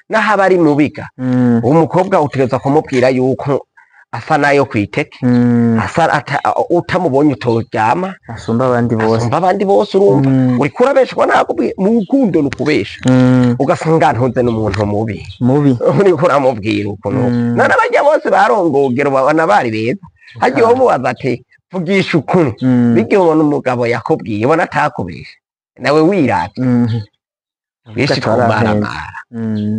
Naho aba ari mubiga, uwo mukobwa utegerezwa kumubwira yuko asa nayo kwiteke, asa utamubonye utoryama, asumba abandi bose, asumba abandi bose. Urumva, uriko urabeshwa, nakubwiye mu rukundo ni ukubesha, ugasanga ntuze n'umuntu mubi. Mubi. Uriko uramubwira ukuntu none abajya bose barongogera ubabona bari beza, hagiye umubaza ati: "Vugisha ukuri." Bijya ubona umugabo yakubwiye, ubona atakubesha nawe wiravye. Benshi twumaramara.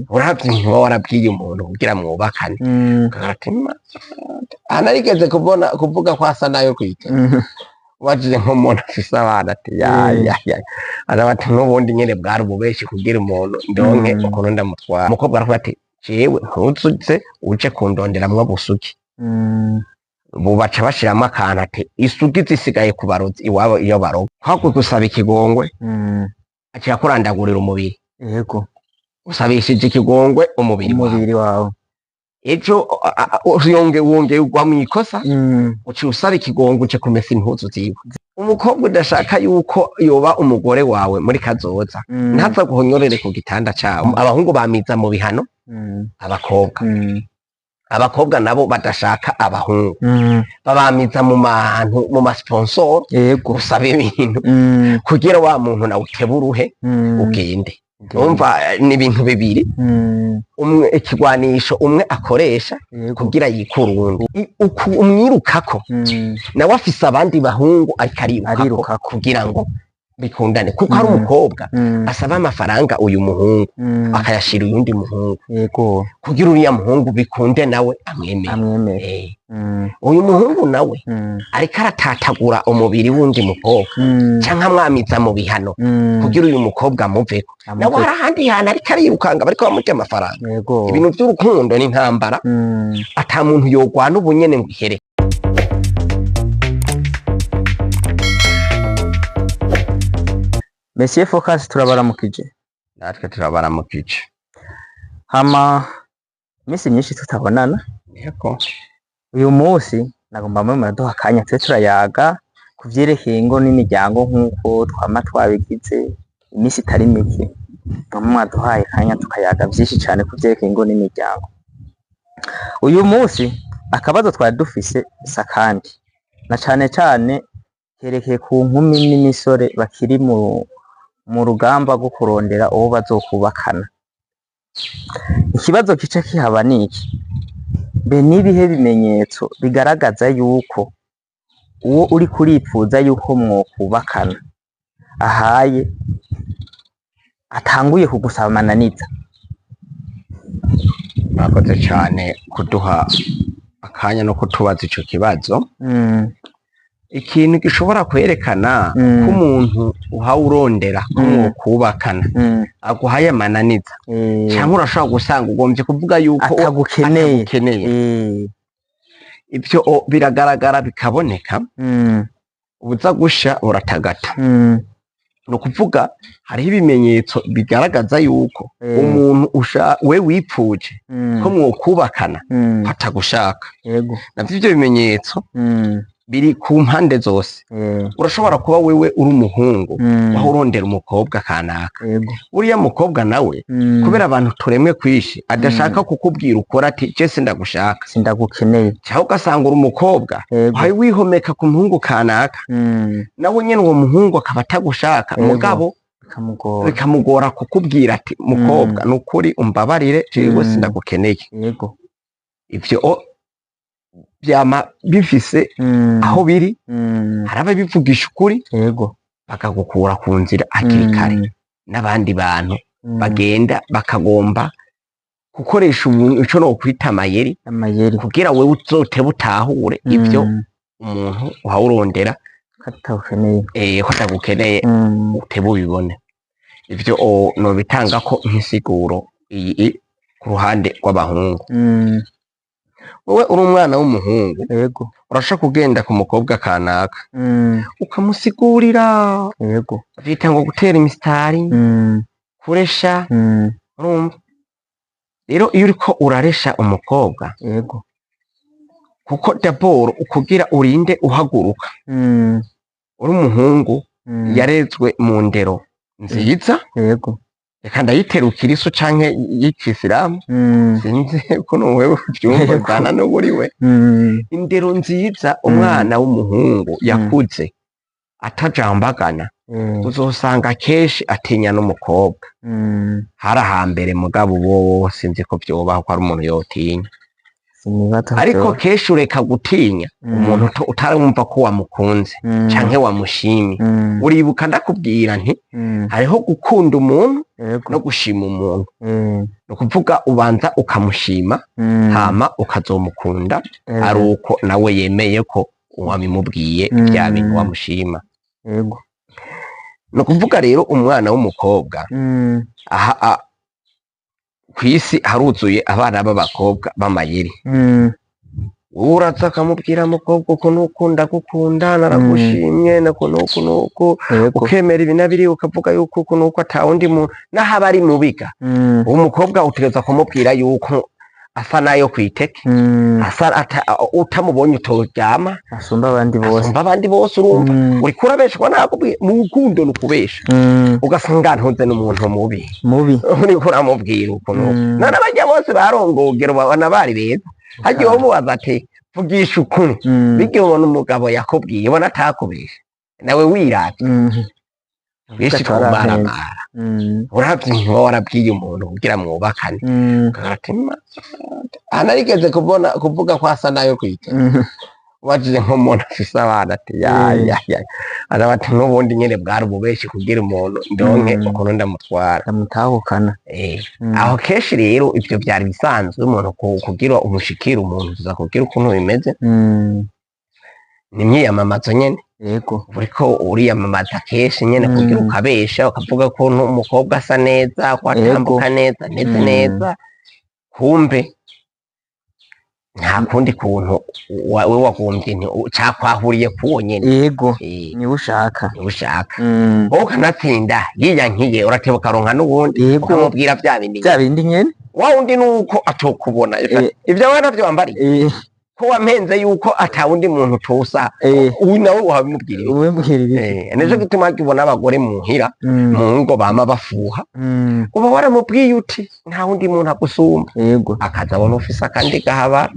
Uravye nkuba warabwiye umuntu kugira mwubakane, ati: "Anarigeze kubona kuvuga ko asa nayo kwita." Ubajije nk'umuntu afise abana ati: "Ya, ya ya," araba ati: "N'ubundi nyene bwari ububeshi kugira umuntu ndonke ukuntu ndamutwara." Umukobwa aravuga ati: "Jewe ntuzuze uje kundonderamwo busugi." Bubaca bashiramwo akantu ati: "Isugi zisigaye ku barozi iwabo iyo baroga." Kwako gusaba ikigongwe, aciye kurandagurira umubiri. Usabishije ikigongwe umubiri wawe. Umubiri wawe. Ejo wongeye ugwa mw'ikosa, uciye usaba ikigongwe, uje kumesa impuzu ziwe. Umukobwa udashaka yuko yoba umugore wawe muri kazoza, ntaza guhonyorere ku gitanda cawe. Abahungu bamiza mu bihano abakobwa. Abakobwa nabo badashaka abahungu, babamiza mu mantu, mu masponsor, gusaba ibintu kugira wa muntu nawe utebe uruhe, ugende. Umva, ni ibintu bibiri, umwe ikigwanisho umwe akoresha kugira yikure uwundi. Umwirukako, nawe afise abandi bahungu ariko arirukako Arirukako. kugira ngo bikundane, kuko ari umukobwa asaba amafaranga uyu muhungu, akayashira uyundi muhungu kugira uriya muhungu bikunde nawe amwemere. Amwemere. Uyu muhungu nawe ariko aratatagura umubiri w'undi mukobwa, canke amwamiza mu bihano kugira uyu mukobwa amuveko. Amuveko. Nawe hari ahandi hantu ariko arirukanga, bariko bamurya amafaranga. Ibintu vy'urukundo ni intambara, ata muntu yogwana ubu nyene ngo ihere. Monsieur Focus, turabaramukije. Natwe turabaramukije. Hama iminsi myinshi tutabonana. Yego. Uyu munsi nagomba mwe muraduha akanya tube turayaga ku vyerekeye ingo n'imiryango, nk'uko twama twabigize iminsi itari mike. Bamwe mwaduhaye akanya tukayaga vyinshi cane ku vyerekeye ingo n'imiryango. Uyu munsi akabazo twari dufise sakandi na cane cane kerekeye ku nkumi n'imisore bakiri mu rugamba rwo kurondera uwo bazokubakana. Ikibazo kica kihaba ni iki: mbe nibihe bimenyetso bigaragaza yuko uwo uri kuripfuza yuko mwokubakana ahaye atanguye kugusaba amananiza? Murakoze cane kuduha akanya no kutubaza ico kibazo. Ikintu gishobora kwerekana ko umuntu uhawe urondera ko mwokubakana aguhaye amananiza, canke urashobora gusanga ugombye kuvuga yuko atagukeneye. Atagukeneye. Ivyo biragaragara, bikaboneka. Ubuza gusha uratagata. Ni ukuvuga hariho ibimenyetso bigaragaza yuko umuntu we wipfuje ko mwokubakana atagushaka. Navyo ivyo bimenyetso biri ku mpande zose. Urashobora kuba wewe uri umuhungu, aho urondera umukobwa kanaka, uriya mukobwa nawe, kubera abantu turemwe kwishi, adashaka kukubwira ukora ati: "Je sindagushaka." Sindagukeneye. Cyangwa ugasanga uri umukobwa, wawe wihomeka ku muhungu kanaka, nawe nyene uwo muhungu akaba atagushaka, mugabo bikamugora. Bikamugora kukubwira ati: "Mukobwa, nukuri umbabarire, jewe sindagukeneye." Ivyo vyama bifise aho biri. Hari ababivugisha ukuri, bakagukura ku nzira hakiri kare, n'abandi bantu bagenda bakagomba gukoresha ico nokwita amayeri, amayeri, kugira wewe uzotebe utahure ivyo umuntu uhawurondera ko atagukeneye. Ko atagukeneye, utebe ubibone. Ivyo nobitanga ko nk'isiguro iyi ku ruhande rw'abahungu. Wowe uri umwana w'umuhungu, urashobora kugenda ku mukobwa kanaka, ukamusigurira, vyita ngo gutera imisitari, kuresha. Urumva rero, iyo uriko uraresha umukobwa, kuko d'abord kugira urinde uhaguruka, uri umuhungu yarezwe mu ndero nziza, Reka ndayiterukira isu canke y'ikisilamu, sinzi ukuntu wewe uvyumva, bivana n'uburiwe. Indero nziza, umwana w'umuhungu yakuze atajambagana, uzosanga kenshi atinya n'umukobwa. Hari ahambere, mugabo ubo sinzi ko vyobaho ko ari umuntu yotinya. Sinibaza ko Ariko vyoba. kenshi ureka gutinya umuntu utarumva ko wamukunze canke wamushimye. Uribuka ndakubwira nti hariho gukunda umuntu no gushima umuntu. Ni ukuvuga ubanza ukamushima, hama ukazomukunda ari uko nawe yemeye ko wabimubwiye, bya bintu wamushima. Ni ukuvuga rero umwana w'umukobwa, aha kw'isi haruzuye abana b'abakobwa b'amayeri. Wowe uraza akamubwira, mukobwa uku nuku ndagukunda, naragushimye, nuku nuku nuku, ukemera ibi na biriya, ukavuga yuko uku nuku atawundi muntu naho aba ari mubiga. Uwo mukobwa utegerezwa kumubwira yuko asa nayo kwiteke, asa utamubonye utoryama, asumba abandi bose, asumba abandi bose. Urumva, uriko urabeshwa, nakubwiye mu rukundo ni ukubesha, ugasanga ntuze n'umuntu mubi. Mubi. Uriko uramubwira ukuntu none abajya bose barongogera ubabona bari beza. Hagiye umubaza ati vugisha ukuri, bigiye ubona umugabo yakubwiye ubona atakubesha nawe wiravye. Benshi twumaramara, uravye nkuba warabwiye umuntu kugira mwubakane, ati anarigeze kubona kuvuga ko asa nayo kwita, ubajije nk'umuntu afise abana ati ya ya ya, araba ati n'ubundi nyene bwari ububeshi kugira umuntu ndonke ukuntu ndamutwara, ndamutahukana. Aho kenshi rero ivyo vyari bisanzwe, umuntu kugira umushikira umuntu tuza kugira ukuntu bimeze, ni imyiyamamazo nyene. Uriko uriyamamaza kenshi nyene kugira ukabesha, ukavuga ko umukobwa asa neza, ko atambuka neza, ameze neza, kumbe nta kundi kuntu we wagombye cakwahuriye kuwo nyene. Niwe ushaka. Niwe ushaka. Wowe ukanatsinda yiyankiye, urateba ukaronka n'uwundi, ukamubwira vya bindi vya bindi nyene. Wa wundi nuko atokubona ivyo we navyo wambariye, ko wampenze yuko atawundi muntu tusa, uyu nawe wabimubwiriye. Ubimubwira ibiki? Nico gituma kibona abagore muhira, mu ngo bama bafuha. Uba waramubwiye uti nta wundi muntu agusumba, akaza abona ufise akandi gahabara,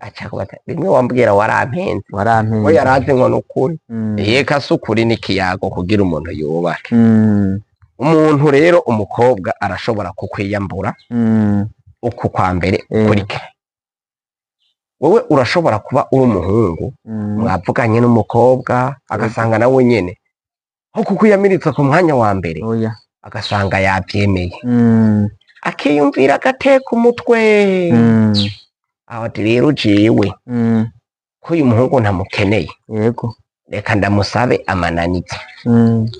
aca kubaza bimwe wambwira, warampenze. Warampenze. We yarazi ngo ni ukuri. Yeka si ukuri, n'ikiyago kugira umuntu yubake. Umuntu rero umukobwa arashobora kukwiyambura. Uku kwa mbere kurike, wowe urashobora kuba uri umuhungu, mwavuganye n'umukobwa, agasanga nawe nyene aho kukwiyamiriza ku mwanya wa mbere, Oya. agasanga yavyemeye, akiyumvira, agateka umutwe, aho ati rero jewe ko uyu muhungu ntamukeneye, reka ndamusabe amananiza.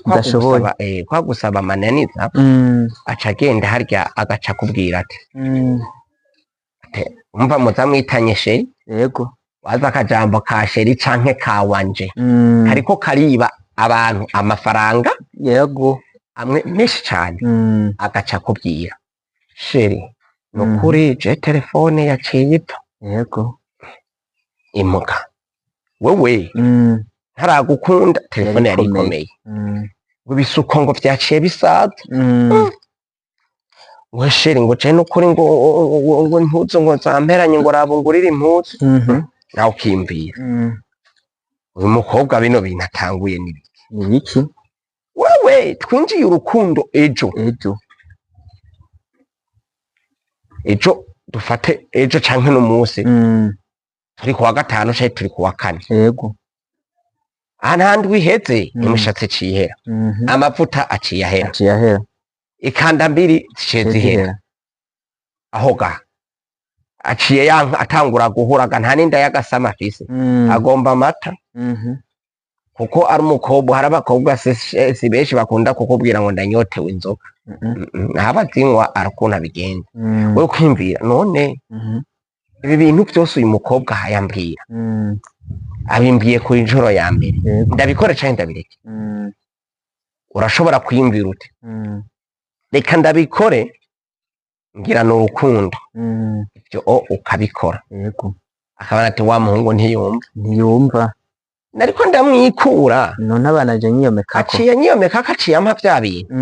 Udashoboye. Kwa gusaba amananiza, aca agenda harya agaca akubwira ati umva, muza mwitanye chéri, waza akajambo ka chéri canke ka wanje, kariko kariba abantu amafaranga amwe menshi cane. Agaca akubwira, chéri, nukuri je telefone yaciye ipfa. Imuka wewe, ntaragukunda telefone yari ikomeye. Ikomeye. Ngo ibisuko ngo vyaciye bisaza. Ngo chéri, ngo je nukuri ngo impuzu ngo zamperanye, ngo raba ngurire impuzu. Nawe ukiyumvira, uyu mukobwa bino bintu atanguye n'ibiki? Ni ibiki? Wewe twinjiye urukundo ejo, Ejo. Ejo dufate ejo canke n'umunsi, turi kuwa gatanu canke turi kuwa kane, aha nta ndwi iheze, imishatsi iciye ihera, amavuta aciye ahera, Aciye ahera. Ikanda mbiri ziciye zihera. Zihera. Aho ga aciye yanka atangura guhuraga, nta n'inda y'agasama afise, agomba amata, kuko ari umukobwa. Hari abakobwa si benshi bakunda kukubwira ngo ndanyotewe inzoga. Ntaba azinywa, arakuntu abigenza. Wewe kwiyumvira none, ibi bintu byose uyu mukobwa ayambwira, abimbwiye ku inshuro ya mbere, ndabikora canke ndabireke? Urashobora kwiyumvira uti reka ndabikore, ngira ni urukundo. Ivyo o ukabikora, akabona ati wa muhungu ntiyumva. Ntiyumva. Nariko ndamwikura, None abana je nyiyomekako. aciye anyiyomeka ko aciye ampa vya bintu.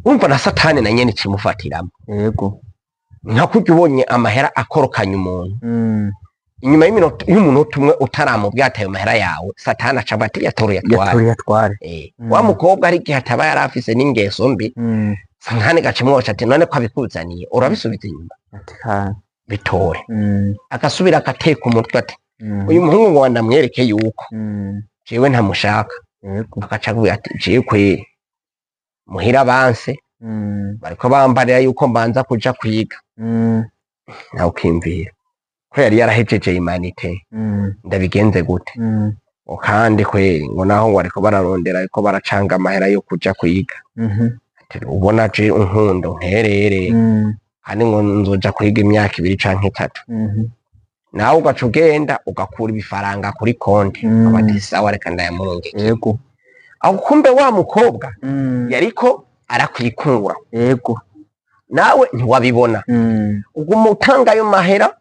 Urumva na Satani na nyene ikimufatiramo. Yego. Nka kurya ubonye amahera akorokanye umuntu, inyuma y'iminota, y'umunota umwe utaramubwira ati ayo mahera yawe, Satani aca ati yatore yatware. Yatore yatware. Wa mukobwa hari igihe ataba yari afise n'ingeso mbi, Satani gaca imwoca ati none ko abikuzaniye urabisubiza inyuma? Ati ka Bitore. Agasubira agateka umutwe ati uyu muhungu ngo ndamwereke yuko jewe ntamushaka. Agaca akubwira ati jewe kweri muhira banse, bariko bambarira yuko mbanza kuja kwiga. Nawe ukiyumvira ko yari yarahejeje humanités, ndabigenze gute? Ngo kandi kweri ngo naho ngo ariko bararondera, ariko baracanga amahera yo kuja kwiga. Ati ubona je unkunda unterere, kandi ngo nzoja kwiga imyaka 2 canke 3. Nawe ugaca ugenda ugakura ibifaranga kuri konti, ati sawa, reka ndayamurungike. Aho kumbe wa mukobwa yariko arakwikura. Nawe ntiwabibona. Uguma utanga ayo mahera.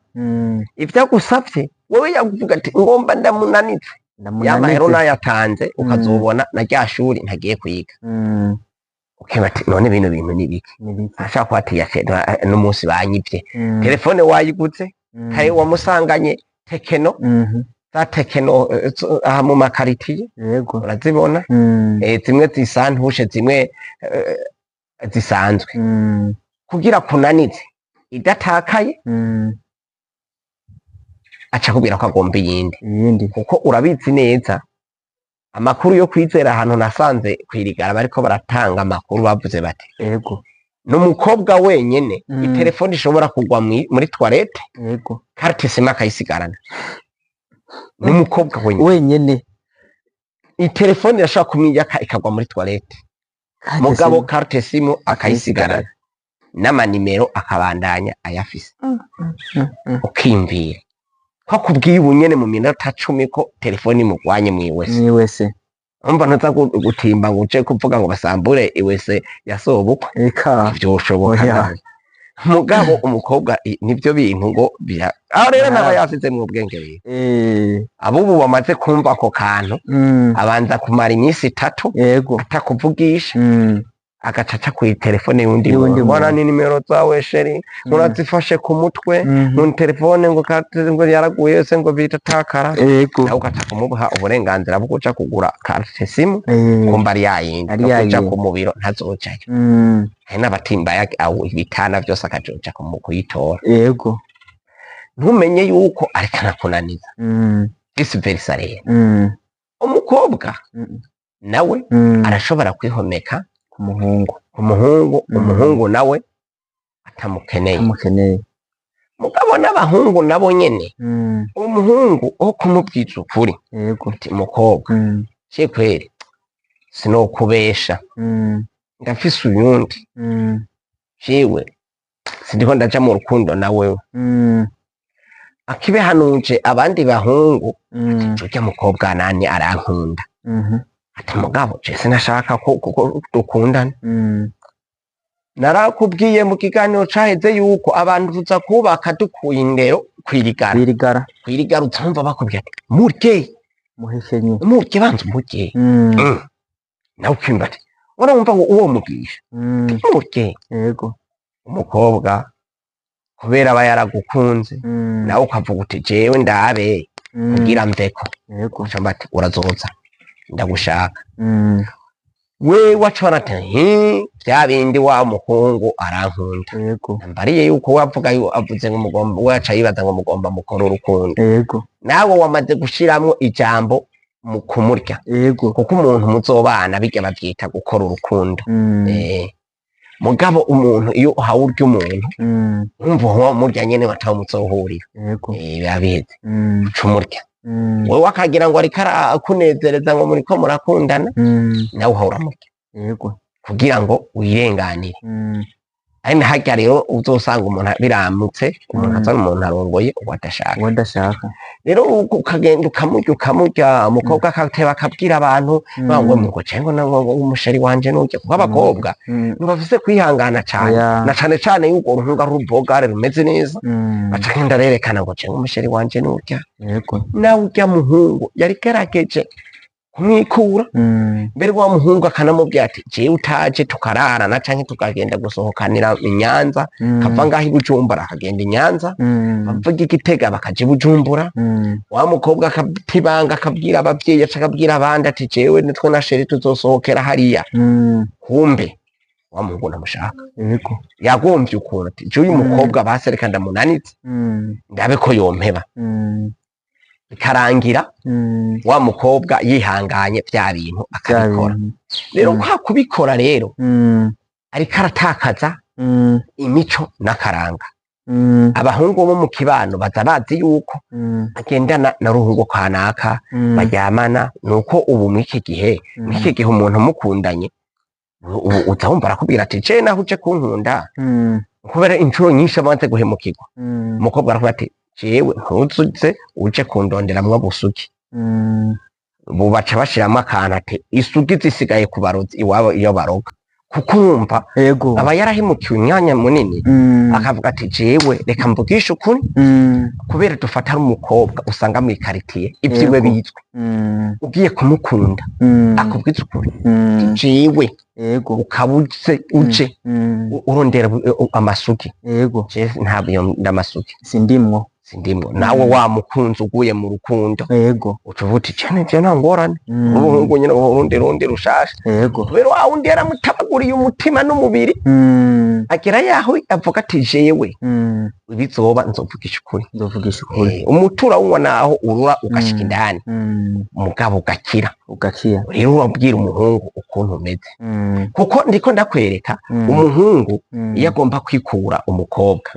Ivyo agusavye wewe yakuvuga ati ngomba ndamunanitse ya mahera. Ndamunanitse. Unayatanze, ukazobona na rya shuri ntagiye kwiga. Ukiba ati none bino bintu ni biki? Ni biki? Ashaka kuba ati n'umunsi banyivye telefone wayiguze kare, wamusanganye Tecno, za Tecno aha mu makaritiye. Urazibona. Zimwe zisantushe, zimwe zisanzwe, kugira kunanize idatakaye. Aca akubwira ko agomba iyindi. Iyindi. Kuko urabizi neza amakuru yo kwizera, ahantu nasanze kwirigara bariko baratanga amakuru, bavuze bati n'umukobwa wenyene itelefone ishobora kugwa muri toilette, carte SIM akayisigarana. N'umukobwa wenyene. Wenyene. Itelefone irashobora kumwiyaka ikagwa muri toilette, Carte mugabo SIM. carte SIM akayisigarana n'amanimero akabandanya ayafise. Ukiyumvira ko akubwiye ubu nyene mu minota 10 ko telefone imugwanye mw'iwese. Mw'iwese. Umva, ntuza gutimba ngo uje kuvuga ngo basambure iwese yasobukwe. Eka. Vyoshoboka? Oya. Nawe mugabo umukobwa nivyo bintu ngo aho rero naba yasizemwo ubwenge rero. Abubu bamaze kumva ako kantu, abanza kumara iminsi 3 atakuvugisha, agaca aca kuri telefone y'undi Y'uwundi muntu. Mbona muntu. ni nimero zawe chéri, urazifashe ku mutwe, mu telefone ngo ngo yaraguye se ngo bitatakara. Nawe ugaca kumuha uburenganzira bwo kuja kugura carte SIM, kumba ari yayindi, Ari no kuja yayindi. ku mubiro ntazojayo. Hari n'abatimba ibitana vyose akajoja kuyitora. Ntumenye yuko ariko anakunaniza. Vice versa rero, umukobwa nawe arashobora kwihomeka ku muhungu. Ku muhungu, umuhungu nawe atamukeneye. Amukeneye. Mugabo n'abahungu nabo nyene, umuhungu wo kumubwiza ukuri ati mukobwa, ce kweri sinokubesha, ndafise uyundi, jewe sindiko ndaja mu rukundo na wewe. Akibihanuje abandi bahungu, urya mukobwa nani arankunda, ati mugabo je sinashaka ko dukundana. Narakubwiye mu kiganiro caheze yuko abantu tuza kubaka dukuye indero kwirigara. Wirigara. Kwirigara uzumva bakubwira ati murye, muhekenye, murye, banza umurye. Nawe ukimva ati urumva ngo uwo mugisha, murye. Umukobwa kubera aba yaragukunze, nawe ukavuga uti jewe ndabe kugira mveko. Ucamba ati urazoza ndagushaka. We waca ati vya bindi wa muhungu arankunda. Nambariye yuko wavuga avuze ngo mugomba, we aca yibaza ngo mugomba mukora urukundo. Nawe wamaze gushiramwo ijambo mu kumurya, kuko umuntu muzobana bijya bavyita gukora urukundo. Mugabo umuntu iyo uhawe urya umuntu, wumva uwo murya nyene bataho muzohurira. Biba biheze. Uca umurya, wewe akagira ngo ariko arakunezereza ngo muriko murakundana, nawe uhora uramurya kugira ngo wirenganire. Ari na harya rero uzosanga umuntu biramutse umuntu azana umuntu arongoye uwo adashaka. Uwo adashaka. Rero ukagenda ukamurya, ukamurya, umukobwa akateba akabwira abantu ngo ngo cengo ngo umuchéri wanje nurya, kuko abakobwa ntibafise kwihangana cane, na cane cane yuko uruhunga rubogare rumeze neza, aca agenda arerekana ngo cengo umuchéri wanje nurya. Nawe urya muhungu yari gerageje. Kumwikura. Mbere wa muhungu akanamubwira ati jewe utaje tukararana canke tukagenda gusohokanira i Nyanza, kava ngaho i Bujumbura akagenda i Nyanza, bava i Gitega bakaja i Bujumbura. Wa mukobwa akatibanga, akabwira abavyeyi, aca akabwira abandi ati jewe nitwe na chéri tuzosohokera hariya. Kumbe wa muhungu ntamushaka. Yagomvye ukuntu ati jewe uyu mukobwa basereka ndamunanitse, ndabe ko yompeba. Bikarangira wa mukobwa yihanganye vya bintu Vya akabikora. bintu. Rero kwa kubikora rero, ariko aratakaza imico n'akaranga. Abahungu bo mu kibano baza bazi yuko agendana na ruhungu kanaka, baryamana. Nuko ubu mw'iki gihe, mw'iki gihe umuntu mukundanye ubu uza wumva arakubwira ati je naho uje kunkunda, kubera inshuro nyinshi amaze guhemukirwa, umukobwa arakubwira ati jewe ntuzuze uje kundonderamwo busugi. Ubu baca bashiramwo akantu ati isugi zisigaye ku barozi iwabo iyo baroga, kuko urumva aba yarahemukiwe umwanya munini, akavuga ati jewe reka mvugishe ukuri, kubera dufata ari umukobwa usanga mw'ikaritiye ivyiwe bizwi, ugiye kumukunda akubwiza ukuri, jewe ukaba uze uje urondera amasugi, je ntabwo iyo ndamasugi. Sindimwo. Sindimwo. Nawe wa mukunzi uguye mu rukundo, uca uvuga uti cane je nta ngorane, uruhungu nyene urundi rundi rushasha, kubera wa wundi yaramutabaguriye umutima n'umubiri, agera yaho avuga ati jewe ibizoba nzovugisha ukuri. Nzovugisha ukuri. Umutura wunywa naho urura ugashika indani, mugabo ugakira. Ugakira. Rero urabwira umuhungu ukuntu umeze, kuko ndiko ndakwereka umuhungu iyo agomba kwikura umukobwa,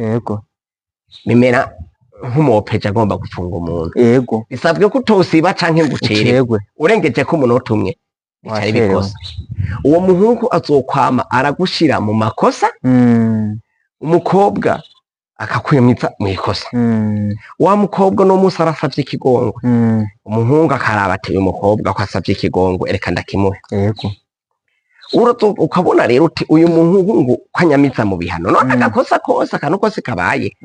bimera nk'umuwopeje agomba gufunga umuntu. Bisabwe ko utosiba canke ngo ucererwe. Ucererwe. Urengeje ko umunota umwe bicari Wacerewe. bikosa. Uwo muhungu azokwama aragushira mu makosa, umukobwa akakwemeza mu ikosa. Wa mukobwa no musi arasavye ikigongwe, umuhungu akaraba ati uyu mukobwa ko asavye ikigongwe, reka ndakimuhe. Ukabona rero uti uyu muhungu ko anyamiza mu bihano, none agakosa kose, akantu kose kabaye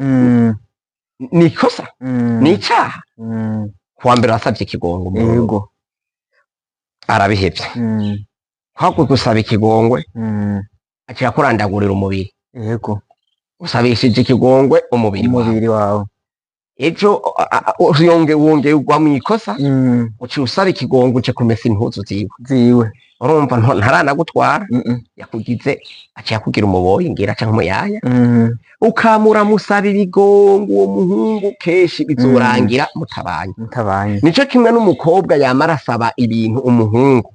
ni ikosa, ni icaha. Kuwa mbere wasavye ikigongwe umuhungu, arabihevye. Kwako gusaba ikigongwe, aciye akurandagurira umubiri. Usabishije ikigongwe umubiri wawe. Umubiri wawe. Ejo yonge wongeye ugwa mu ikosa, uciye usaba ikigongwe, uje kumesa impuzu ziwe. Ziwe. Urumva ntaranagutwara, yakugize, aciye akugira umuboyi ngira canke umuyaya. Ukamura musaba ibigongwe uwo muhungu kenshi, bizorangira mutabanye. Mutabanye. Nico kimwe n'umukobwa yamara asaba ibintu umuhungu: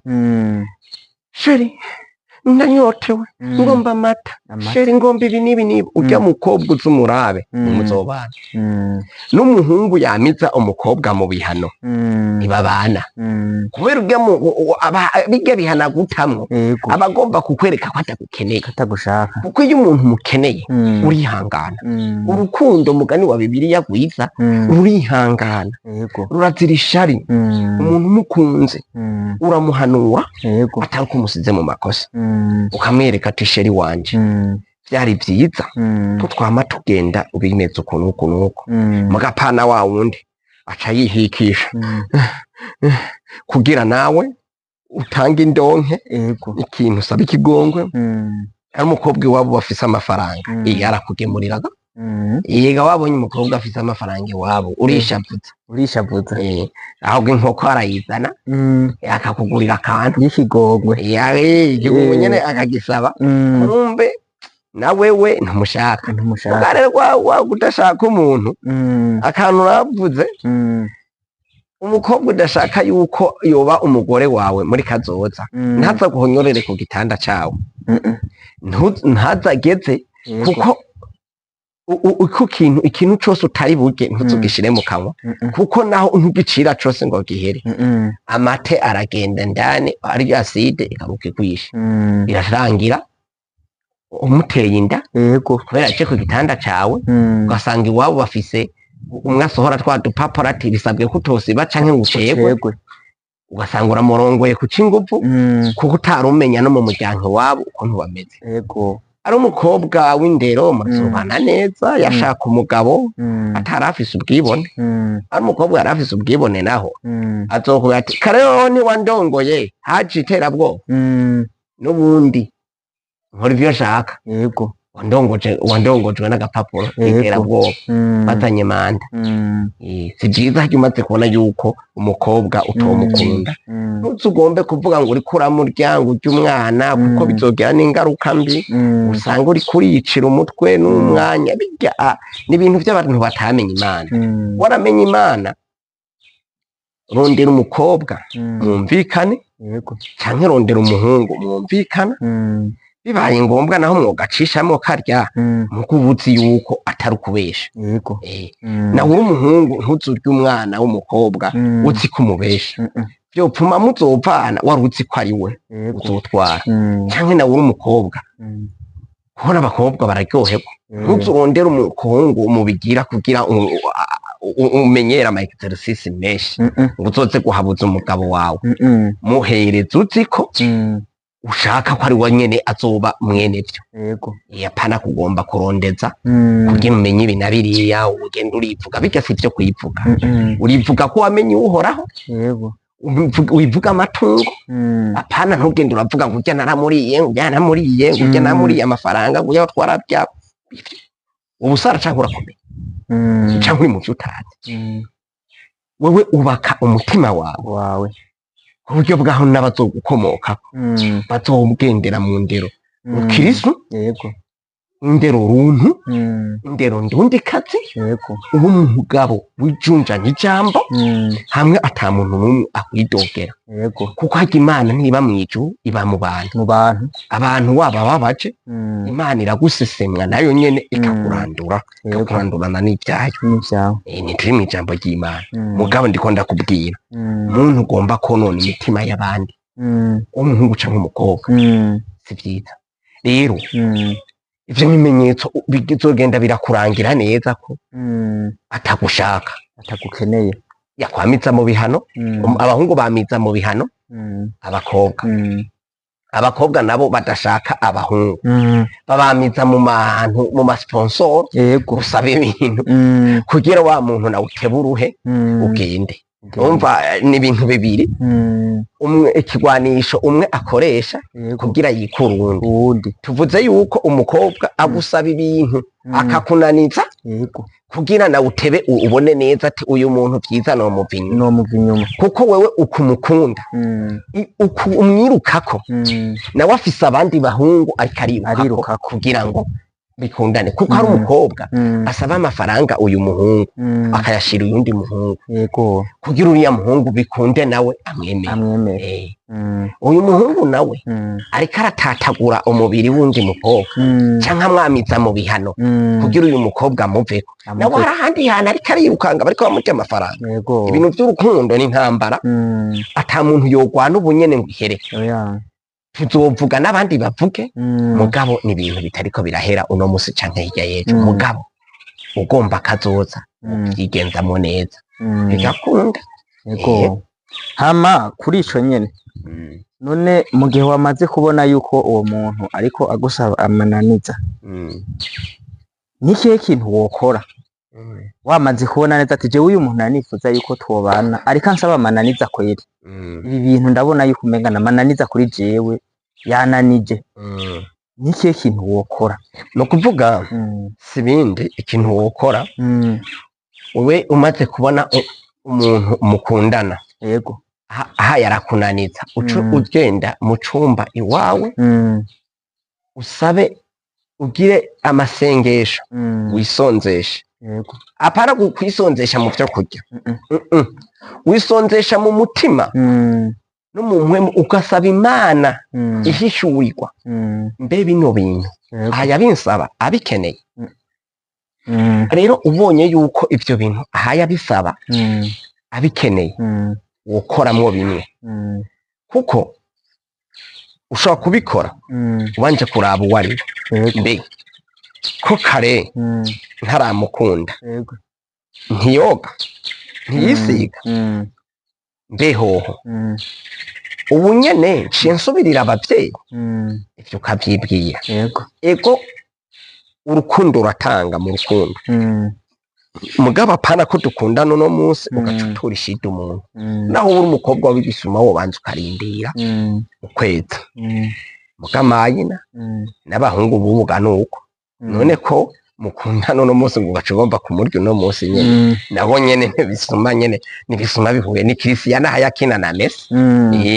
chéri ndanyotewe, ngomba amata. Amata. Chéri ngomba ibi n'ibi n'ibi. Urya mukobwa uzi umurabe, nimuzobana. N'umuhungu yamiza umukobwa mu bihano, ntibabana, kubera urya bijya bihano agutamwo, aba agomba kukwereka ko atagukeneye. Katagushaka. Kuko iyo umuntu umukeneye, urihangana. Urukundo, mugani wa Bibiliya rwiza, rurihangana, rurazira ishari. Umuntu umukunze, uramuhanura, atari ko umusize mu makosa, ukamwereka ati chéri wanje, vyari vyiza ko twama tugenda bimeze ukuntu uku nuku. Mugapana wa wundi aca yihikisha kugira nawe utange indonke, ikintu usaba ikigongwe. Ari umukobwa iwabo bafise amafaranga, iyo arakugemuriraga. Yega wabonye umukobwa afise amafaranga iwabo, urishavuza. Urishavuza. Ahubwo inkoko arayizana, akakugurira akantu y'ikigongwe. Ikigongwe nyene akagisaba. Kumbe na wewe ntumushaka. Ntumushaka. Muga rero wa udashaka umuntu, akantu navuze, umukobwa udashaka yuko yoba umugore wawe muri kazoza, ntaza guhonyorere ku gitanda cawe. Ntazageze, kuko uko ikintu cose utari burye ntuzugishire mu kanwa, kuko naho ntugicira cose ngo gihere, amate aragenda ndani ari acide ikaruka ikwishe. Birarangira umuteye inda, kubera aje ku gitanda cawe, ugasanga iwabo bafise umwe asohora twa dupapuro ati bisabwe ko utosiba canke ngo ucerwe. Ucerwe. Ugasanga uramurongoye kuca inguvu, kuko utarumenya no mu muryango iwabo ukuntu bameze. Ari umukobwa w'indero murazobana neza, yashaka umugabo atari afise ubwibone. Ari umukobwa yari afise ubwibone naho azokubwira ati kare wowe ntiwandongoye haje iterabwoba, n'ubundi nkora ivyo nshaka. Wandongoje, wandongojwe n'agapapuro k'iterabwoba, bazanye manda. Si vyiza harya umaze kubona yuko umukobwa utomukunda, ntuzugombe kuvuga ngo uriko uramurya, ngo urye umwana, kuko bizogira n'ingaruka mbi. Usanga uriko uriyicira umutwe n'umwanya. Birya ni ibintu vy'abantu batamenye Imana. Waramenye Imana, rondera umukobwa mwumvikane, canke rondera umuhungu mwumvikana. Bibaye ngombwa naho mwogacishamo karya, muko uba uzi yuko atari ukubesha. Nawe uri umuhungu ntuzurye umwana w'umukobwa uzi ko umubesha. Vyopfuma muzopfana wari uzi ko ari we uzotwara. Canke nawe uri umukobwa, kubona abakobwa bararyoherwa, ntuzurondere umuhungu mubigira kugira umenyere ama exercice menshi, ngo uzoze guhabuza umugabo wawe. Muhereze uzi ko ushaka ko ari we nyene azoba mwene vyo. Apana kugomba kurondeza kugira umenye ibi na biriya, ugenda urivuga. Birya si ivyo kwivuga. Urivuga ko wamenye Uhoraho, wivuga amatungo. Apana, ntugende uravuga ngo urya naramuriye, ngo urya naramuriye, ngo urya naramuriye amafaranga, ngo urya twarabya. Ubu sara canke urakomeye, canke uri mu vyo utazi. Wewe ubaka umutima wawe wawe, ku buryo bwaho n'abazogukomokako bazogendera mu ndero rukirisu, indero runtu, indero ndundikazi, uba umugabo wijunjanye ijambo, hamwe ata muntu n'umwe akwidogera. Kuko harya Imana ntiba mw'ijuru, iba mu bantu. Mu bantu. Abantu waba babaje, Imana iragusesemwa nayo nyene ikakurandura, ikakurandurana n'ivyayo. N'ivyawe. Ntituri mw'ijambo ry'Imana, mugabo ndiko ndakubwira, muntu ugomba konona imitima y'abandi, umuhungu canke umukobwa, si vyiza rero. Ivyo bimenyetso bizogenda birakurangira neza ko atagushaka, atagukeneye. Yakwamiza mu bihano. Abahungu bamiza mu bihano abakobwa. Abakobwa nabo badashaka abahungu babamiza mu mantu, mu masponsor, gusaba ibintu kugira wa muntu nawe utebe uruhe, ugende. Umva, ni ibintu bibiri, umwe ikigwanisho umwe akoresha kugira yikure uwundi. Uwundi. Tuvuze yuko umukobwa agusaba ibintu akakunaniza kugira nawe utebe ubone neza ati uyu muntu vyiza nomuva inyuma. Nomuva inyuma. Kuko wewe ukumukunda, uku umwirukako, nawe afise abandi bahungu ariko arirukako Arirukako. kugira ngo bikundane. Kuko hari umukobwa asaba amafaranga uyu muhungu, akayashira uyundi muhungu kugira uriya muhungu bikunde nawe amwemere. Amwemere. Uyu muhungu nawe ariko aratatagura umubiri w'undi mukobwa, canke amwamiza mu bihano kugira uyu mukobwa amuveko. Nawe Amuveko. hari ahandi hantu ariko arirukanga, bariko bamurya amafaranga. Ibintu vy'urukundo ni intambara, ata muntu yogwana ubu nyene ngo ihere. Oya. Tuzovuga n'abandi bavuge, mugabo ni ibintu bitariko birahera uno musi canke hirya y'ejo. Mugabo ugomba kazoza, uvyigenzamo neza, bigakunda. Hama kuri ico nyene, none mu gihe wamaze kubona yuko uwo muntu ariko agusaba amananiza, ni ikihe kintu wokora? Wamaze kubona neza ati jewe uyu muntu nanifuza yuko twobana, ariko ansaba amananiza kweri, ibi bintu ndabona yuko umenga namananiza kuri jewe, yananije, ni ikihe kintu wokora? Ni ukuvuga, si bindi ikintu wokora, wewe umaze kubona umuntu mukundana aha yarakunaniza, uce ugenda mu cumba iwawe, usabe, ugire amasengesho, wisonzeshe. Apana kwisonzesha mu vyo kurya. Wisonzesha mu mutima no mu mpwemu, ugasaba Imana ihishurirwa, mbe bino bintu aha yabinsaba abikeneye? Rero ubonye yuko ivyo bintu aha yabisaba abikeneye, wokoramwo bimwe, kuko ushobora kubikora ubanje kuraba uwo ari we. Mbe ko kare ntaramukunda, ntiyoga, ntiyisiga, mbe hoho? Ubu nyene nciye nsubirira abavyeyi. Ivyo ukavyibwira. Ego, urukundo uratanga mu rukundo, mugabo apana ko dukundana uno munsi ugaca utura ishida umuntu. Naho uri umukobwa w'igisuma, wobanza ukarindira ukwezi. Mugamayina n'abahungu bubuga nuko. None ko mukundana uno munsi ngo ugaca ugomba kumurya uno munsi nyene, nabo nyene ntibisuma nyene, ntibisuma bihuye ni Cristiano hayakina na Messi.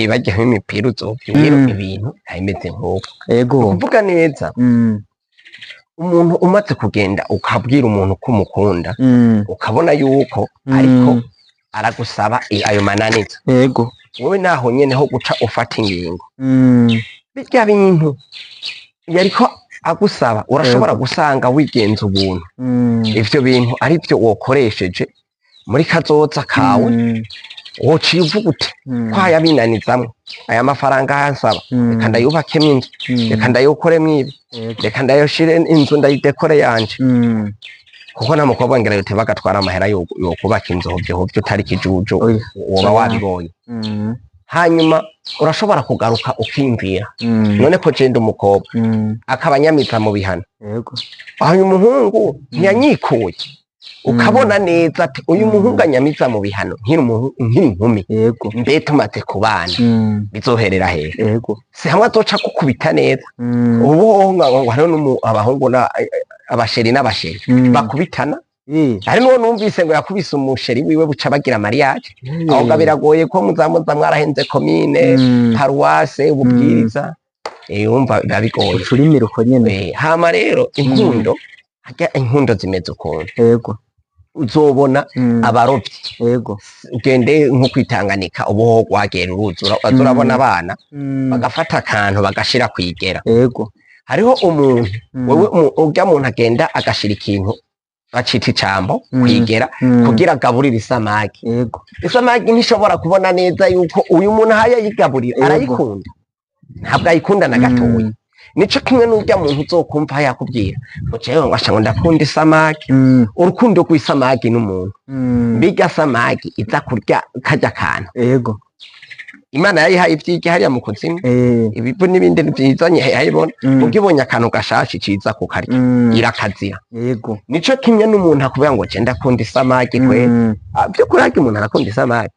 Bajyaho imipira uzovyura. Ibintu ntabimeze nk'uko. Kuvuga neza, umuntu umaze kugenda ukabwira umuntu ko umukunda, ukabona yuko ariko aragusaba ayo mananiza, wowe naho nyene ho guca ufata ingingo. Birya bintu yariko agusaba, urashobora gusanga wigenza ubuntu, ivyo bintu ari byo wokoresheje muri kazoza kawe. Wociye uvuga uti ko hayabinanizamwo aya mafaranga yansaba, reka ndayubakemwo inzu, reka ndayukoremwo ibi, reka ndayoshire inzu ndayidekore yanje. Kuko nta mukobwa ngira yote bagatwara amahera yo kubaka inzu hovyo hovyo utari kijuju. Oya. Woba wabibonye. Hanyuma urashobora kugaruka ukiyumvira, none ko jenda umukobwa akaba anyamiza mu bihano, hanyuma umuhungu ntiyanyikuye, ukabona neza ati uyu muhungu anyamiza mu bihano nkiri inkumi, mbe tumaze kubana bizoherera hehe? Si hamwe azoca gukubita neza. Ubu hoho ngo hariho abahungu na abasheri n'abasheri bakubitana. Hari n'uwo numvise ngo yakubise umusheri wiwe buca bagira mariage. Aho ga biragoye ko muzamuza mwarahenze komine, paruwase, ububwiriza. Wumva biba bigoye. Ucura imiruko nyene. Hama rero inkundo, harya inkundo zimeze ukuntu, uzobona abarovyi, ugende nko kwitanganika, ubu rwagera uruzura, urabona abana bagafata akantu bagashira kwigera. Hariho umuntu, wewe urya muntu agenda agashira ikintu bacita icambo kwigera kugira agaburire isamaki. Isamaki ntishobora kubona neza yuko uyu muntu ahaye ayigaburira arayikunda. Ntabwo ayikunda na gatoya. Nico kimwe n'urya muntu uzokumva yakubwira ngo jewe ngo asha ngo ndakunda isamaki. Urukundo rw'isamaki n'umuntu, mbiga samaki iza kurya karya kantu, Imana yayihaye ivyirya hariya mu kuzimu, ibivu n'ibindi vyizanye ayibona. Ugibonye akantu gashasha ciza kukarya, irakazira. Nico kimwe n'umuntu akubwira ngo je ndakunda isamaki kwe. Vy'ukuri harya umuntu arakunda isamaki?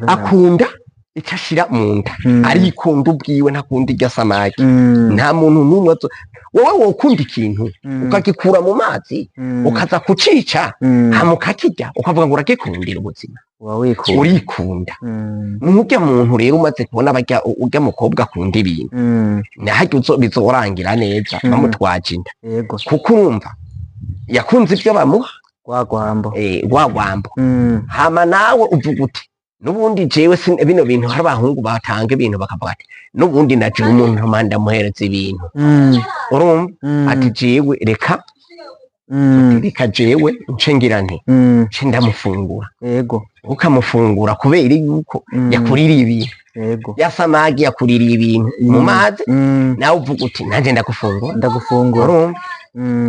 Akunda ico ashira mu nda. Arikunda ubwiwe, ntakunda irya samaki. Nta muntu n'umwe wowe wokunda ikintu ukagikura mu mazi, ukaza kucica, hama ukakirya, ukavuga ngo uragikundira ubuzima? Uba wikunda. Urikunda. Nurya muntu rero umaze kubona barya urya mukobwa akunda ibintu, nahajya bizorangira neza bamutwaje inda. Kuko urumva yakunze ibyo bamuha. Rwa rwambo. Rwa rwambo. Hama nawe uvuga uti n'ubundi jewe bino bintu, hari abahungu batanga ibintu bakavuga ati n'ubundi na jewe umuntu ntuma ndamuhereza ibintu. Urumva ati jewe reka, reka jewe nce ngira nti nce ndamufungura. Ukamufungura kubera yuko yakuririye ibintu. Yasamagi yakuririye ibintu mu mazi, nawe uvuga uti nanjye ndagufungura. Ndagufungura. Urumva,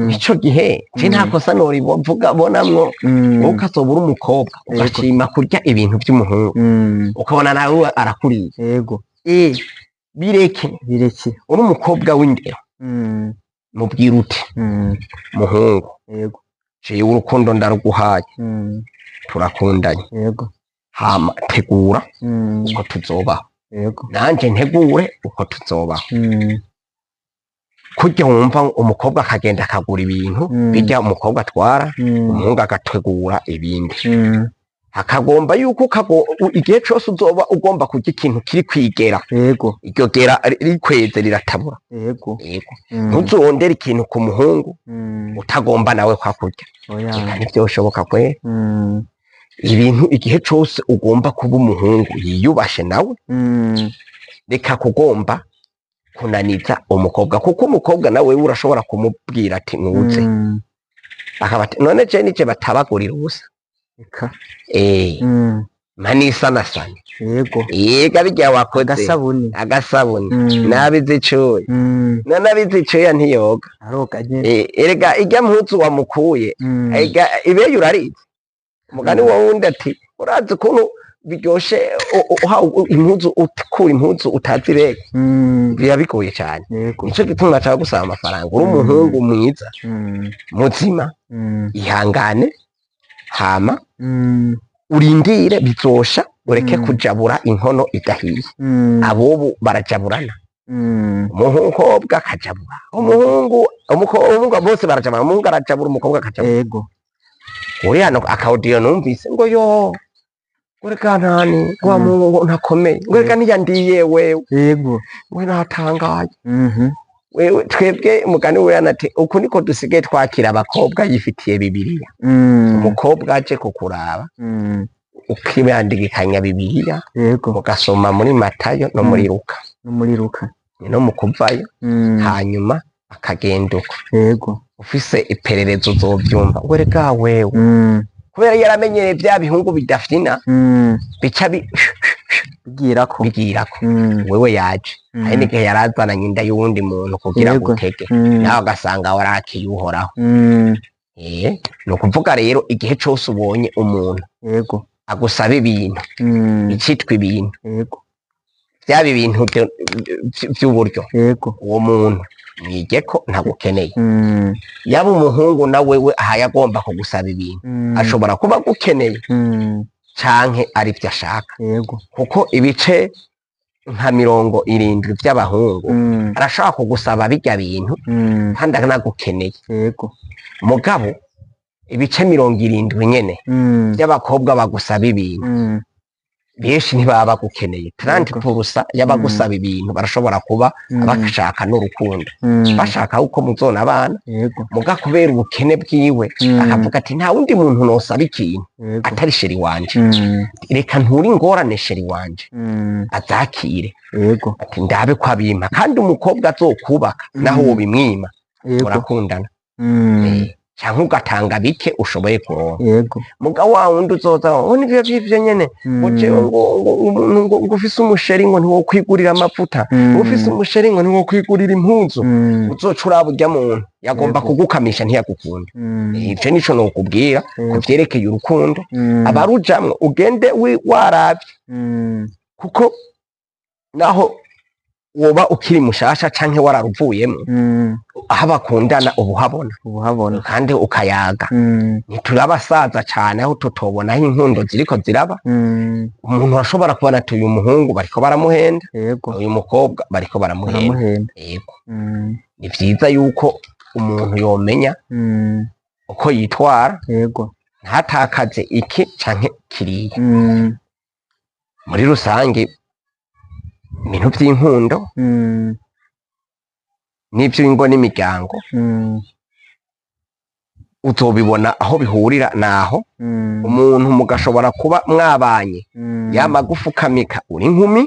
ico gihe je nta kosa norivuga bonamwo. Wowe ukazoba uri umukobwa, ugashima kurya ibintu by'umuhungu, ukabona nawe arakuriye, bireke. Bireke. Uri umukobwa w'indero, mubwira uti muhungu, jewe urukundo ndaruguhaye, turakundanye, hama tegura uko tuzobaho, nanje ntegure uko tuzobaho. Kurya wumva umukobwa akagenda akagura ibintu, bijya umukobwa atwara, umuhungu agategura ibindi. Akagomba yuko igihe cose uzoba ugomba kurya ikintu kiri kwigera, iryo gera rikweze riratabura. Yego. Ntuzondere ikintu ku muhungu utagomba nawe kwakurya. Oya. Eka ntivyoshoboka kwe. Ibintu igihe cose ugomba kuba umuhungu yiyubashe nawe, reka kugomba kunaniza umukobwa, kuko umukobwa nawe urashobora kumubwira ati nuze, akaba ati none je nije batabagurira ubusa? Eka. Manisanasane. Yega bijya wakoze. Agasabuni. Agasabuni. Nabize icuya. None abize icuya ntiyoga? Aroga nyene. Erega irya mpuzu wamukuye, ega ibeyo urarizi. Umugani wa wundi ati urazi ukuntu biryoshe uhawe impuzu, ukura impuzu utazi rege, biba bigoye cyane. Nico gituma nshaka gusaba amafaranga. Uri umuhungu mwiza, muzima, ihangane, hama urindire bizosha, ureke kujabura inkono idahiye. Abobu barajaburana, umukobwa akajabura umuhungu, umukobwa, bose barajabura, umuhungu arajabura, umukobwa akajabura. Uri hano akawudiyo numvise ngo yo ngo reka ntani ngo wa muhungu ngo ntakomeye, ngo reka ntiyandiye wewe, we natangaye. Wewe twebwe umugani we ati uku niko dusigaye twakira abakobwa yifitiye Bibiliya. Umukobwa aje kukuraba, ukibandikanya Bibiliya, ugasoma muri Matayo no muri Luka, No muri Luka. No mu kuvayo, hanyuma akagenda uko. Ufise iperereza uzovyumva ngo reka wewe, kubera yaramenyereye vya bihungu bidafyina, bica bigirako. Bigirako. Wewe yaje, hari n'igihe yarazananye inda y'uwundi muntu kugira ngo utege, nawe ugasanga warakiye Uhoraho. Ni ukuvuga rero igihe cose ubonye umuntu agusaba ibintu, icitwa ibintu, byaba ibintu vy'uburyo, uwo muntu mwige ko ntagukeneye. Yaba umuhungu na wewe ahaye agomba kugusaba ibintu, ashobora kuba agukeneye canke ari byo ashaka, kuko ibice nka 70 vy'abahungu arashobora kugusaba bijya bintu kandi anagukeneye. Mugabo ibice 70 nyene by'abakobwa bagusaba ibintu, benshi ntibaba bagukeneye. 30% y'abagusaba ibintu barashobora kuba bashaka n'urukundo, bashaka uko muzona abana, muga kubera ubukene bwiwe akavuga ati nta wundi muntu nosaba ikintu atari chéri wanje, reka nture ingorane chéri wanje azakire, ati ndabe ko abimpa. Kandi umukobwa azokubaka naho wobimwima, murakundana, canke ugatanga bike ushoboye kuronka. Muga wa wundi uzoza ngo nivyo vyivyo nyene, ngo jewe ngo ufise umu chéri ngo ntiwokwigurira amavuta, ngo ufise umu chéri ngo ntiwokwigurira impuzu, uzoca uraba urya muntu yagomba kugukamisha, ntiyagukunda. Ico nico nokubwira kuvyerekeye urukundo. Abarujamwo ugende waravye, kuko naho woba ukiri mushasha canke wararuvuyemwo, aho bakundana uba uhabona. Ubuhabona. Kandi ukayaga. Ntiturabasaza cane aho tutobona aho inkundo ziriko ziraba. Umuntu ashobora kubona ati uyu muhungu bariko baramuhenda, uyu mukobwa bariko baramuhenda. Baramuhenda. Yego. Ni vyiza yuko umuntu yomenya uko yitwara, ntatakaze iki canke kiriya. Muri rusange ibintu vy'inkundo n'ivy'ingo n'imiryango, uzobibona aho bihurira naho umuntu mugashobora kuba mwabanye, yama gufukamika uri inkumi,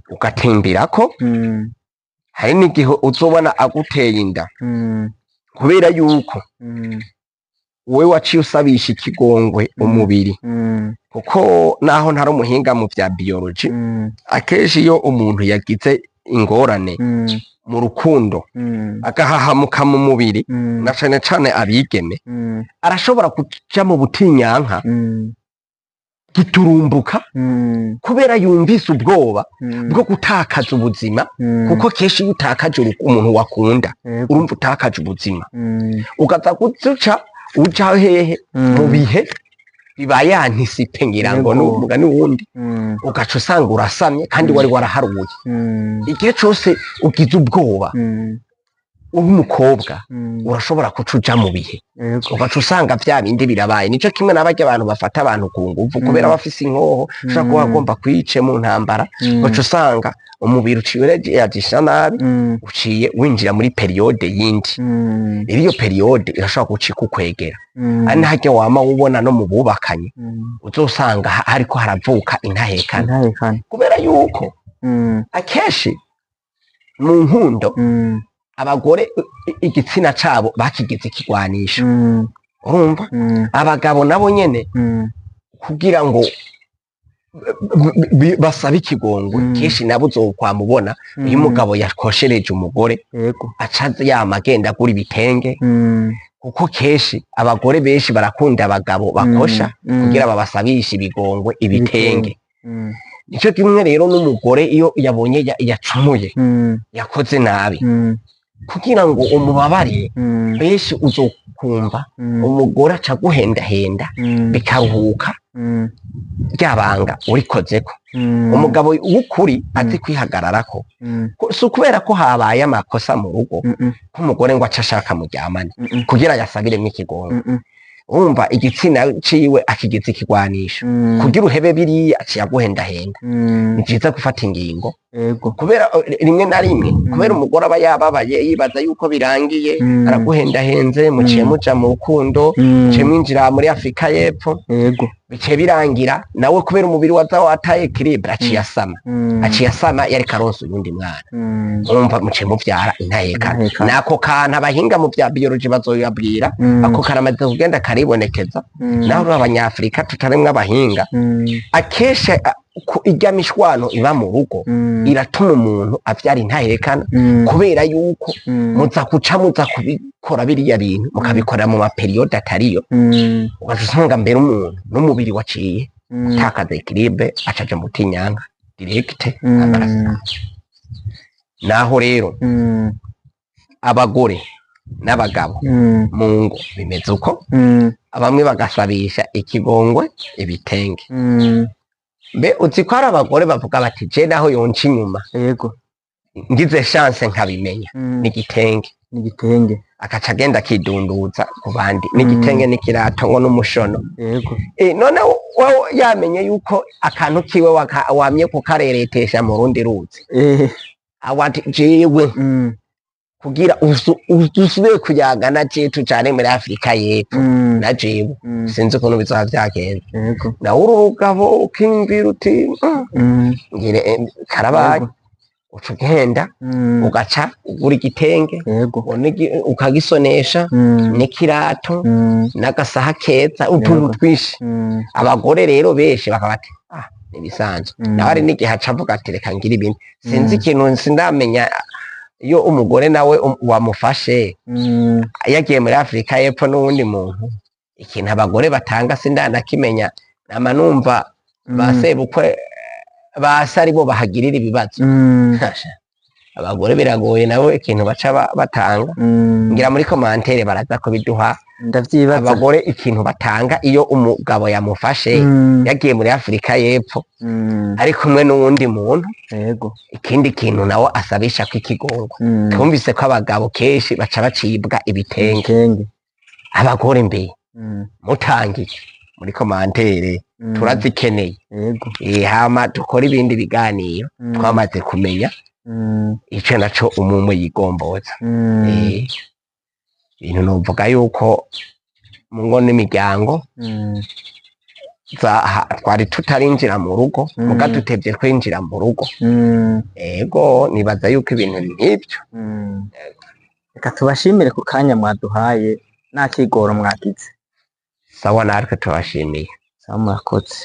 ugatimbirako. Hari n'igihe uzobona aguteye inda, kubera yuko wowe waciye usabisha ikigongwe umubiri, kuko naho ntari umuhinga mu vya biology, akenshi iyo umuntu yagize ingorane mu rukundo, agahahamuka mu mubiri, na cane cane abigeme, arashobora kuja mu butinyanka giturumbuka, kubera yumvise ubwoba bwo gutakaza ubuzima, kuko kenshi iyo utakaje umuntu wakunda, urumva utakaje ubuzima, ukaza guca uja hehe mu bihe bibaye anticipé, ngira ngo n'umugani wundi, ugaca usanga urasamye kandi wari waraharuye. Igihe cose ugize ubwoba uri umukobwa, urashobora kuca uja mu bihe, ugaca usanga vya bindi birabaye. Nico kimwe n'abarya abantu bafata abantu ku nguvu, kubera bafise inkoho, ushobora kuba agomba kwice mu ntambara, ugaca usanga umubiri uciye ureyagisa nabi, uciye winjira muri période yindi. Rero iyo période irashobora guca ikukwegera, ari ntaryo wama ubona no mu bubakanye, uzosanga hariko haravuka intahekana, Intahekana. kubera yuko akenshi mu nkundo abagore igitsina cabo bakigize ikigwanisho, urumva, abagabo nabo nyene kugira ngo basabe ikigongwe, kenshi nabo uzokwamubona iyo umugabo yakoshereje umugore, aca yama agenda agura ibitenge. Kuko kenshi abagore benshi barakunda abagabo bakosha kugira babasabishe ibigongwe, ibitenge. Nico kimwe rero n'umugore iyo yabonye yacumuye, yakoze nabi, kugira ngo umubabarire, benshi uzokumva umugore aca guhendahenda, bikaruhuka ryabanga urikozeko. Umugabo w'ukuri azi kwihagararako. Si ukubera ko habaye amakosa mu rugo ko umugore ngo aca ashaka muryamane kugira yasabiremwo ikigongo. Urumva igitsina ciwe akigize ikigwanisho kugira uhebe biriya, aciye aguhendahenda. Ni vyiza gufata ingingo, kubera rimwe na rimwe, kubera umugore aba yababaye, yibaza yuko birangiye, araguhendahenze, muciye muja mu rukundo, muciye mwinjira muri Afrika y'Epfo, biciye birangira nawe kubera umubiri waza wataye équilibre, aciye asama. Aciye asama yariko aronsa uyundi mwana. Urumva muciye muvyara intahekana. Intahekana. Nako kantu abahinga mu vya biologie bazoyabwira. Ako karamaze kugenda karibonekeza, naho uri abanyafrika tutarimwo abahinga. Akenshi irya mishwano iba mu rugo iratuma umuntu avyara intahekana, kubera yuko muza kuca muza kubikora biriya bintu, mukabikorera mu ma périodes atariyo, ugaca usanga mbere umuntu n'umubiri waciye utakaza équilibre, acaja mu tinyanga direct, amaraso. Naho rero abagore n'abagabo mu ngo bimeze uko, bamwe bagasabisha ikigongwe, ibitenge. Mbe uzi ko hari abagore bavuga bati: "Je naho yonca inyuma, ngize chance nkabimenya, n'igitenge." N'igitenge. Akaca agenda akidunduza ku bandi n'igitenge n'ikirato ngo n'umushono. None wowe yamenye yuko akantu kiwe wamye kukareretesha mu rundi ruzi, awati jewe kugira usubire kuyaga na je tujane muri Afrika y'Epfo, na jewe sinzi ukuntu bizoba vyagenze. Nawe uri urugabo ukiyumvira uti: Ngire karabaye." Uca ugenda, ugaca ugura igitenge, ukagisonesha, n'ikirato, n'agasaha keza, utuntu twinshi. Abagore rero benshi bakaba bati: "Ah, nibisanzwe." Nawe hari n'igihe aca avuga ati: "Reka ngire ibindi." Sinzi ikintu sindamenya, iyo umugore nawe wamufashe yagiye muri Afrika y'Epfo n'uwundi muntu, ikintu abagore batanga sindanakimenya. Nama numva ba sebukwe basa aribo bahagirira ibibazo. Abagore biragoye nabo ikintu baca batanga. Ngira muri commentaire baraza kubiduha. Ndavyibaza. Abagore ikintu batanga iyo umugabo yamufashe yagiye muri Afrika y'Epfo ari kumwe n'uwundi muntu, ikindi kintu nawe asabisha ko ikigongo. Twumvise ko abagabo kenshi baca bacibwa ibitenge. Ibitenge. Abagore mbe mutangiye muri commentaire, turazikeneye. Hama dukora ibindi biganiro twamaze kumenya ico naco umumwe yigomboza. Ibintu novuga yuko mu ngo n'imiryango twari tutarinjira mu rugo, muga dutevye kwinjira mu rugo. Ego, nibaza yuko ibintu nk'ivyo. Reka tubashimire ku kanya mwaduhaye n'akigoro mwagize. Sawa, natwe tubashimiye. Sawa, murakoze.